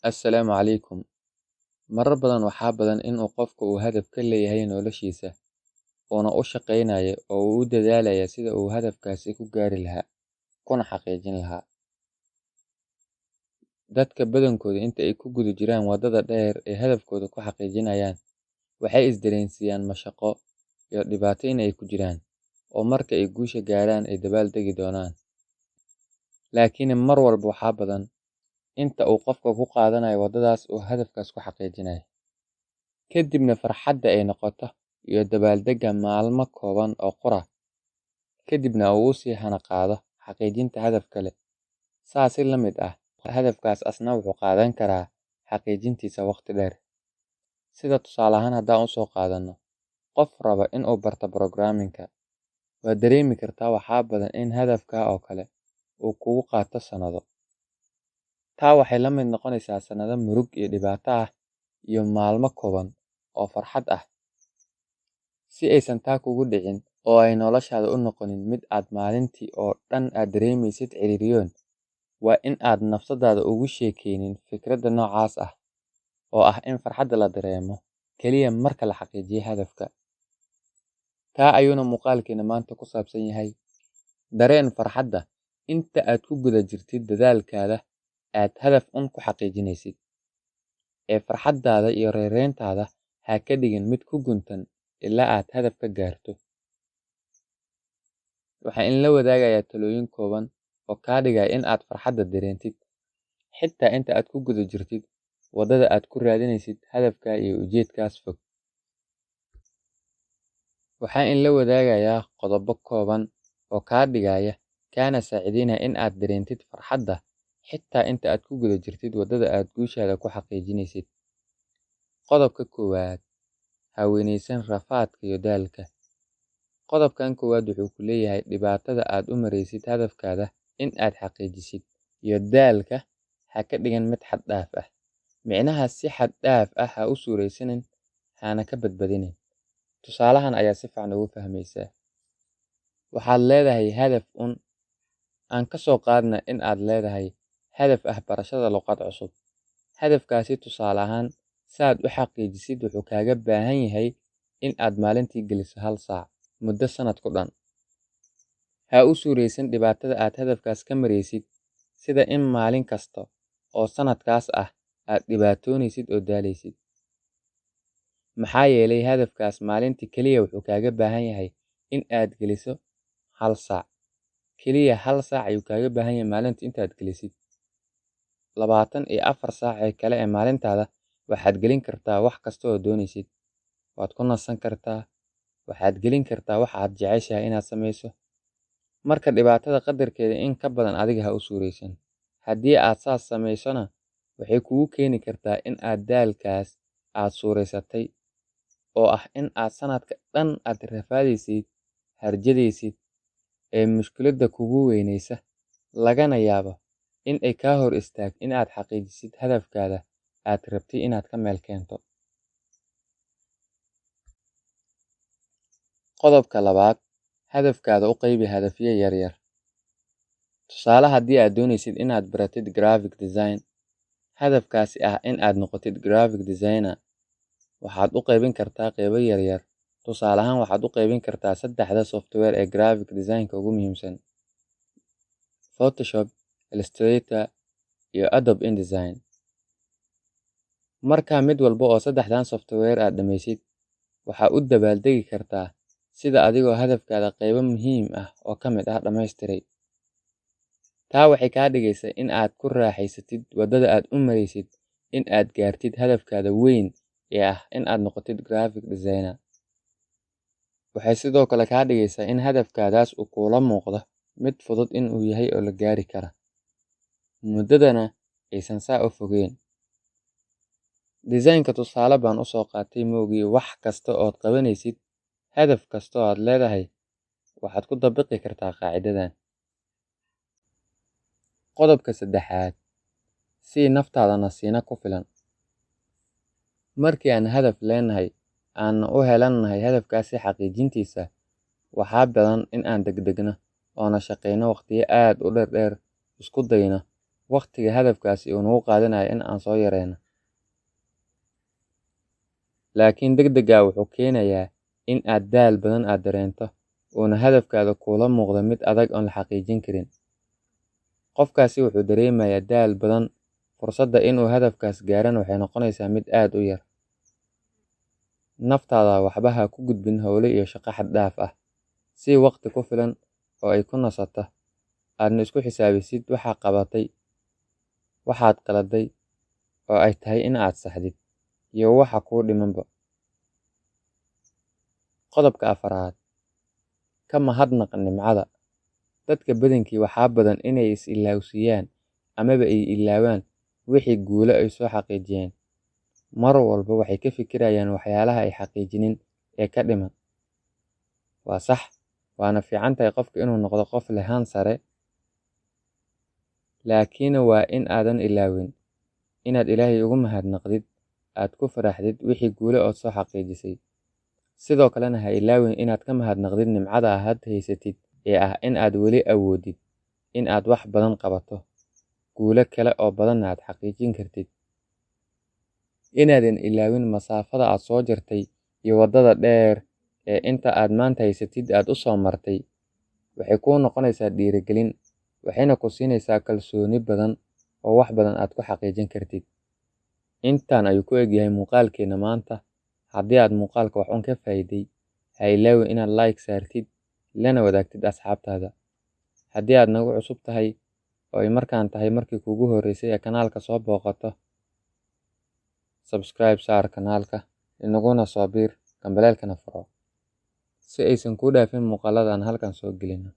Assalaamu calaykum. Marar badan waxaa badan in uu qofku uu hadaf ka leeyahay noloshiisa, uuna u shaqaynayo oo uu u dadaalayo sida uu hadafkaasi ku gaari lahaa, kuna xaqiijin lahaa. Dadka badankooda inta ay ku guda jiraan waddada dheer ee hadafkooda ku xaqiijinayaan, waxay isdareensiiyaan mashaqo iyo dhibaato in ay ku jiraan, oo marka ay guusha gaaraan ay dabaaldegi doonaan. Laakiin mar walba waxaa badan inta uu qofka ku qaadanayo waddadaas uu hadafkaas ku xaqiijinayo. Kadibna farxadda ay noqoto iyo dabaaldegga maalmo kooban oo qura. Kadibna uu sii hana qaado xaqiijinta hadaf kale. Saasi la mid ah hadafkaas asna wuxuu qaadan karaa xaqiijintiisa waqti dheer. Sida tusaale ahaan haddaan u soo qaadano, qof raba inuu barto programming-ka, waa dareemi kartaa waxaa badan in hadafka oo kale uu kugu qaato sanado. Taa waxay la mid noqonaysaa sanado murug iyo dhibaato ah iyo maalmo kooban oo farxad ah. Si aysan taa kugu dhicin oo ay noloshaada u noqonin mid aad maalintii oo dhan aad dareemaysid ciriiriyoon, waa in aad nafsadaada ugu sheekeynin fikradda noocaas ah oo ah in farxadda la dareemo kaliya marka la xaqiijiyo hadafka. Taa ayuuna muuqaalkeena maanta ku saabsan yahay. Dareen farxadda inta aad ku guda jirtid dadaalkaada aad hadaf un ku xaqiijinaysid. Ee farxaddaada iyo reereyntaada ha ka dhigin mid ku guntan ilaa aad hadaf ka gaarto. Waxaan in la wadaagayaa talooyin kooban oo kaa dhigaya in aad farxadda dareentid xitaa inta aad ku guda jirtid waddada aad ku raadinaysid hadafka iyo ujeedkaas fog. Waxaan in la wadaagayaa qodobo kooban oo kaa dhigaya kaana saacideynaya in aad dareentid farxadda xitaa inta aad ku guda jirtid waddada aad guushaada ku xaqiijinaysid. Qodobka koowaad, ha weynaysan rafaadka iyo daalka. Qodobkan koowaad wuxuu ku leeyahay dhibaatada aad u maraysid hadafkaada in aad xaqiijisid iyo daalka ha ka dhigan mid xad dhaaf ah. Micnaha si xad dhaaf ah ha u suuraysanin, hana ka badbadinin. Tusaalahan ayaa si fiican ugu fahmaysaa. Waxaad leedahay hadaf un aan ka soo qaadna in aad leedahay hadaf ah barashada luqad cusub. Hadafkaasi tusaale ahaan saad u xaqiijisid wuxuu kaaga baahan yahay in aad maalintii geliso 1 saac muddo sanad ku dhan. Ha u suuraysan dhibaatada aad hadafkaas ka maraysid sida in maalin kasta oo sanadkaas ah aad dhibaatoonaysid oo daalaysid. Maxaa yeelay hadafkaas maalintii kaliya wuxuu kaaga baahan yahay in aad geliso 1 saac. Kaliya 1 saac ayuu kaaga baahan yahay maalintii intaad gelisid. 24 saac ee kale ee maalintaada waxaad gelin kartaa wax kasta oo doonaysid. Waad ku nasan kartaa, waxaad gelin kartaa wax aad jeceshahay inaad samayso. Marka dhibaatada qadarkeeda in ka badan adiga ha u suuraysan. Haddii aad saas samaysona, waxay kugu keeni kartaa in aad daalkaas aad suuraysatay oo ah in aad sanadka dhan aad rafaadaysid, harjadaysid ee mushkiladda kugu weynaysa, lagana yaabo in ay ka hor istaag in aad xaqiijisid hadafkaada aad rabtay inaad ka meel keento. Qodobka labaad, hadafkaada u qaybi hadafyo yaryar. Tusaale haddii aad doonaysid inaad baratid graphic design, hadafkaasi ah in aad noqotid graphic designer, waxaad u qaybin kartaa qaybo yaryar. Tusaale ahaan waxaad u qaybin kartaa saddexda software ee graphic design-ka ugu muhiimsan: Photoshop, Illustrator iyo Adobe InDesign. Marka mid walba oo saddexdan software aad dhammaysid, waxaa u dabaaldegi kartaa sida adigoo hadafkaada qaybo muhiim ah oo ka mid ah dhammaystiray. Taa waxay kaa dhigaysaa in aad ku raaxaysatid waddada aad u maraysid in aad gaartid hadafkaada weyn ee ah in aad noqotid graphic designer. Waxay sidoo kale kaa dhigaysaa in hadafkaadaas uu kula muuqdo mid fudud in uu yahay oo la gaari kara, muddadana aysan saa u fogeyn. Design-ka tusaale baan u soo qaatay moogi wax kasta ood qabanaysid, hadaf kasta oo aad leedahay, waxaad ku dabaqi kartaa qaacidadan. Qodobka saddexaad, sii naftaada nasiina ku filan. Markii aan hadaf leenahay, aan u helannahay hadafkaasi xaqiijintiisa, waxaa badan in aan degdegno oona shaqeyno waqtiyo aad u dheer isku dayno Waqtiga hadafkaasi uu nagu qaadanayo in aan soo yareyno. Laakiin degdega wuxuu keenayaa in aad daal badan aad dareento, uuna hadafkaada kuula muuqdo mid adag oon la xaqiijin karin. Qofkaasi wuxuu dareemayaa daal badan, fursadda inuu hadafkaas gaarana waxay noqonaysaa mid aad u yar. Naftaada waxba ha ku gudbin howlo iyo shaqo xad dhaaf ah. Sii waqti ku filan oo ay ku nasato, aadna isku xisaabisid waxa qabatay, waxaad qaladay oo ay tahay in aad saxdid, iyo waxa kuu dhimanba. Qodobka afaraad, ka mahadnaq nimcada. Dadka badankii waxaa badan inay is ilaawsiiyaan amaba ay ilaawaan wixii guulo ay soo xaqiijiyeen. Mar walba waxay ka fikirayaan waxyaalaha ay xaqiijinin ee ka dhiman. Waa sax, waana fiican tahay qofka inuu noqdo qof leh han sare. Laakiin waa in aadan ilaawin inaad Ilaahay ugu mahadnaqdid, aad ku faraxdid wixii guulo ood soo xaqiijisay. Sidoo kalena ha ilaawin inaad ka mahadnaqdid nimcada aad haysatid ee ah in aad weli awoodid in aad wax badan qabato, guulo kale oo badanna aad xaqiijin kartid. Inaadan ilaawin masaafada aad soo jartay iyo waddada dheer ee inta aad maanta haysatid aad u soo martay, waxay kuu noqonaysaa dhiirigelin, waxayna ku siinaysaa kalsooni badan oo wax badan aad ku xaqiijin kartid. Intaan ayuu ku egyahay muuqaalkeena maanta. Haddii aad muuqaalka wax un ka faa'iiday, ha ilaawin inaad like saartid, lana wadaagtid asxaabtaada. Haddii aad nagu cusub tahay oo ay markaan tahay markii kuugu horreysay ee kanaalka soo booqato, subscribe saar kanaalka, inaguna soo biir, gambaleelkana furo si aysan kuu dhaafin muuqaalada aan halkan soo gelino.